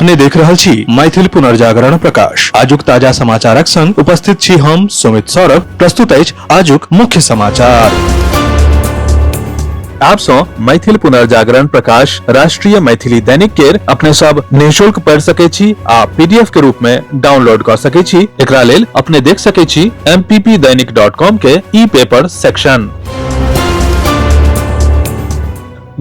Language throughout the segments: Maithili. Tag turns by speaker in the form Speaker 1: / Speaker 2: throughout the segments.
Speaker 1: अपने देख रहल छी मैथिल पुनर्जागरण प्रकाश। आजुक ताजा समाचारक संग उपस्थित छी हम सुमित सौरभ। प्रस्तुत अछि आजुक मुख्य समाचार। आप सौ मैथिल पुनर्जागरण प्रकाश राष्ट्रीय मैथिली दैनिक केर अपने सब निःशुल्क पढ़ सके छी आ पीडीएफ के रूप में डाउनलोड कर सके छी। एकरा लेल अपने देख सके छी mppdainik.com के ई पेपर सेक्शन।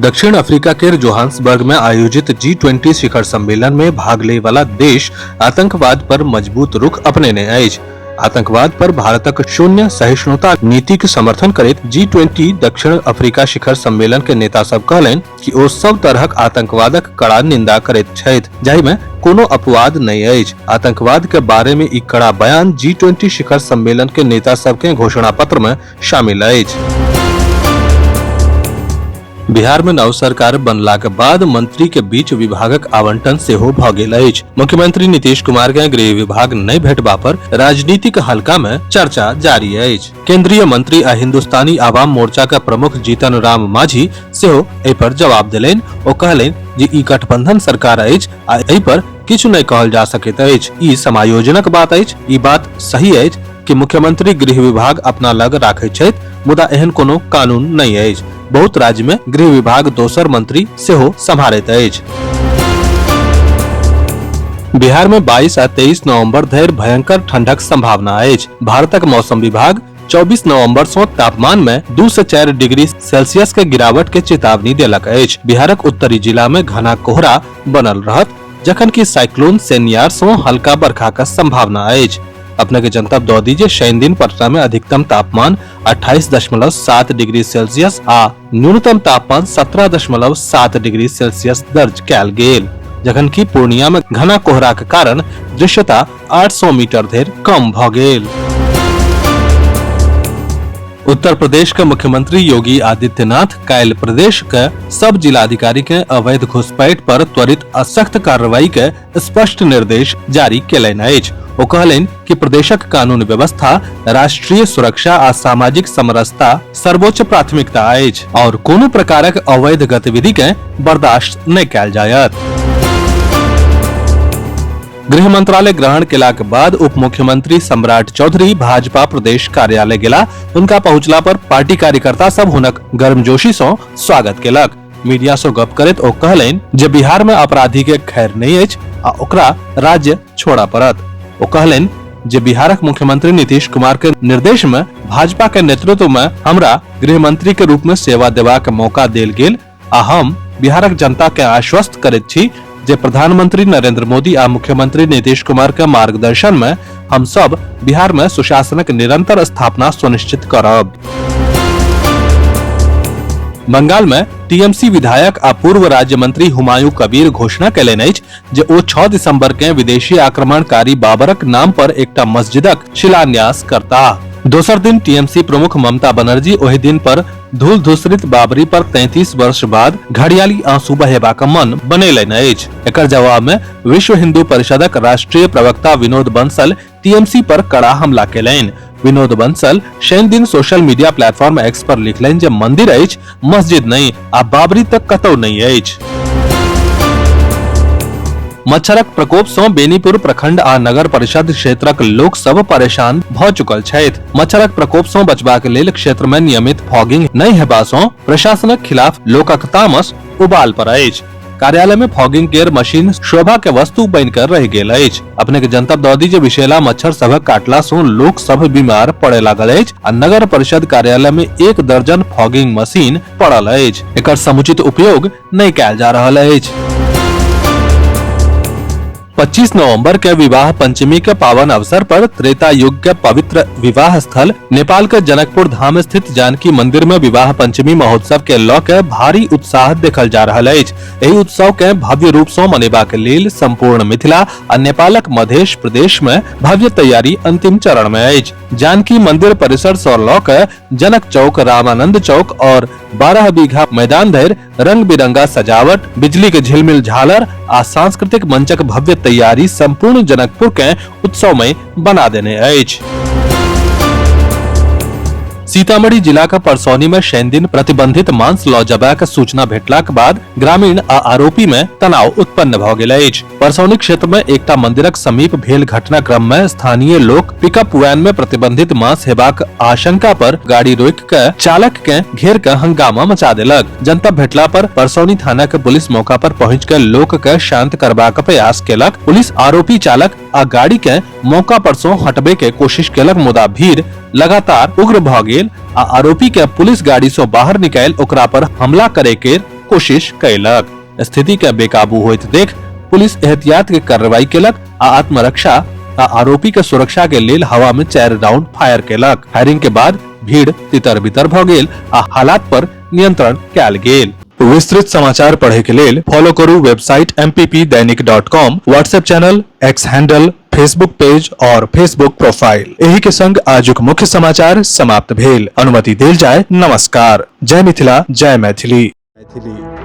Speaker 1: दक्षिण अफ्रीका के जोहान्सबर्ग में आयोजित G20 शिखर सम्मेलन में भाग ले वाला देश आतंकवाद पर मजबूत रुख अपनेने अछि। आतंकवाद पर भारतक शून्य सहिष्णुता नीति के समर्थन करैत G20 दक्षिण अफ्रीका शिखर सम्मेलन के नेता सब कहलनि कि ओ सब तरहक आतंकवादक कड़ा निंदा करैत छथि, जाहि में कोनो अपवाद नहि अछि। आतंकवाद के बारे में ई कड़ा बयान G20 शिखर सम्मेलन के नेता सब के घोषणा पत्र में शामिल अछि। बिहार में नव सरकार बनलाक बाद मंत्री के बीच विभागक आवंटन सेहो भ गेल अछि। मुख्यमंत्री नीतीश कुमार के गृह विभाग नहि भेटबा पर राजनीतिक हलका में चर्चा जारी अछि। केंद्रीय मंत्री आ हिंदुस्तानी आवाम मोर्चा के प्रमुख जीतन राम मांझी सेहो एहि पर जवाब देलनि। ओ कहलनि जे ई गठबंधन सरकार अछि आ एहि पर किछु नहि कहल जा सकैत अछि। ई समायोजनक बात अछि। ई बात सही अछि कि मुख्यमंत्री गृह विभाग अपना लग राखैत छथि, मुदा एहन कोनो कानून नहि अछि। बहुत राज्य में गृह विभाग दोसर मंत्री सेहो सम्हारैत अछि। बिहार में 22 आ 23 नवंबर धरि भयंकर ठंडक संभावना अछि। भारतक मौसम विभाग 24 नवंबर सं तापमान में 2 से 4 डिग्री सेल्सियस के गिरावट के चेतावनी देलक अछि। बिहारक उत्तरी जिला में घना कोहरा बनल रहत, जखन कि साइक्लोन सेनियार सं हल्का बरखा के संभावना अछि। अपने के जनतब दऽ दी जे शनि दिन पटना में अधिकतम तापमान 28.7 डिग्री सेल्सियस आ न्यूनतम तापमान 17.7 डिग्री सेल्सियस दर्ज कयल गेल, जखन कि पूर्णिया में घना कोहरा के कारण दृश्यता 800 मीटर धरि कम भ गेल। उत्तर प्रदेश के मुख्यमंत्री योगी आदित्यनाथ काल्हि प्रदेश के सब जिलाधिकारी के अवैध घुसपैठ पर त्वरित आ सख्त कार्रवाई के स्पष्ट निर्देश जारी केलनि अछि। ओ कहलनि कि प्रदेशक कानून व्यवस्था, राष्ट्रीय सुरक्षा आ सामाजिक समरसता सर्वोच्च प्राथमिकता अछि और कोनो प्रकारक अवैध गतिविधि के बर्दाश्त नहि कयल जायत। गृह मंत्रालय ग्रहण केलाक बाद उप मुख्यमंत्री सम्राट चौधरी भाजपा प्रदेश कार्यालय गेला। हुनका पहुंचला पर पार्टी कार्यकर्ता सब हुनक गर्मजोशी सं स्वागत केलक। मीडिया सं गप करैत ओ कहलनि जे बिहार में अपराधी के खैर नहि अछि आ ओकरा राज्य छोड़ऽ पड़त। ओ कहलनि जे बिहारक मुख्यमंत्री नीतीश कुमार के निर्देश में भाजपा के नेतृत्व में हमरा गृह मंत्री के रूप में सेवा देबाक मौका देल गेल आ हम बिहारक जनता के आश्वस्त करैत छी जे प्रधानमंत्री नरेंद्र मोदी आ मुख्यमंत्री नीतीश कुमार के मार्गदर्शन में हम सब बिहार में सुशासनक निरंतर स्थापना सुनिश्चित करब। बंगाल में टीएमसी विधायक आ पूर्व राज्य मंत्री हुमायूं कबीर घोषणा कयलनि अछि जे ओ 6 दिसंबर के विदेशी आक्रमणकारी बाबरक नाम पर एकटा मस्जिदक शिलान्यास करताह। दोसर दिन टीएमसी प्रमुख ममता बनर्जी ओहि दिन पर धूल धूसरित बाबरी पर 33 वर्ष बाद घड़ियाली आंसू बहेबाक मन बनेलनि अछि। एकर जवाब में विश्व हिंदू परिषदक राष्ट्रीय प्रवक्ता विनोद बंसल टीएमसी पर कड़ा हमला केलनि। विनोद बंसल शनि दिन सोशल मीडिया प्लेटफॉर्म एक्स पर लिखलनि जे मंदिर अछि, मस्जिद नहि आ बाबरी तक कतौ नहि अछि। मच्छरक प्रकोप सं बेनीपुर प्रखंड आ नगर परिषद क्षेत्रक लोक सब परेशान भ चुकल छथि। मच्छरक प्रकोप सं बचबाक लेल क्षेत्र में नियमित फॉगिंग नहि हेबा सं प्रशासनक खिलाफ लोकक तामस उबाल पर अछि। कार्यालय में फॉगिंग केर मशीन शोभा के वस्तु बनकर रह गेल अछि। अपने के जनतब दऽ दी जे विषैला मच्छर सभक काटला सं लोक सब बीमार पड़े लागल अछि आ नगर परिषद कार्यालय में 1 दर्जन फॉगिंग मशीन पड़ल अछि। एकर समुचित उपयोग नहि कयल जा रहल अछि। 25 नवंबर के विवाह पंचमी के पावन अवसर पर त्रेता युग के पवित्र विवाह स्थल नेपाल के जनकपुर धाम स्थित जानकी मंदिर में विवाह पंचमी महोत्सव के ल के भारी उत्साह देखल जा रहल अछि। एहि उत्सव के भव्य रूप सं मनेबाक लेल संपूर्ण मिथिला आ नेपालक मधेश प्रदेश में भव्य तैयारी अंतिम चरण में अछि। जानकी मंदिर परिसर सं ल के जनक चौक, रामानंद चौक और 12 बीघा मैदान धरि रंग बिरंगा सजावट, बिजली के झिलमिल झालर आ सांस्कृतिक मंचक भव्य तैयारी संपूर्ण जनकपुर के उत्सवमय बना देने अछि। सीतामढ़ी जिलाक परसौनी में शनि दिन प्रतिबंधित मांस लऽ जयबाक सूचना भेटलाक बाद ग्रामीण आ आरोपी में तनाव उत्पन्न भऽ गेल अछि। परसौनी क्षेत्र में एकटा मंदिरक समीप भेल घटनाक्रम में स्थानीय लोक पिकअप वैन में प्रतिबंधित मांस हेबाक आशंका पर गाड़ी रोकि के चालक के घेर के हंगामा मचा देलक। जनतब भेटला पर परसौनी थाना के पुलिस मौका पर पहुंच के लोक के शांत करबाक प्रयास केलक। पुलिस आरोपी चालक आ गाड़ी के मौका पर सं हटबे के कोशिश केलक, मुदा भीड़ लगातार उग्र भ गेल आ आरोपी के पुलिस गाड़ी सं बाहर निकालि ओकरा पर हमला करे के कोशिश कयलक। स्थिति के बेकाबू होइत देख पुलिस एहतियात के कार्रवाई केलक आ आत्मरक्षा आ आरोपी के सुरक्षा के लेल हवा में 4 राउंड फायर केलक। फायरिंग के बाद भीड़ तितर बितर भ गेल आ हालात पर नियंत्रण कयल गेल। विस्तृत समाचार पढ़े के लेल फॉलो करू website mppdainik.com, WhatsApp channel, X handle, Facebook page और फेसबुक प्रोफाइल। एही के संग आजुक मुख्य समाचार समाप्त भेल। अनुमति देल जाय। नमस्कार। जय मिथिला, जय मैथिली। मैथिली।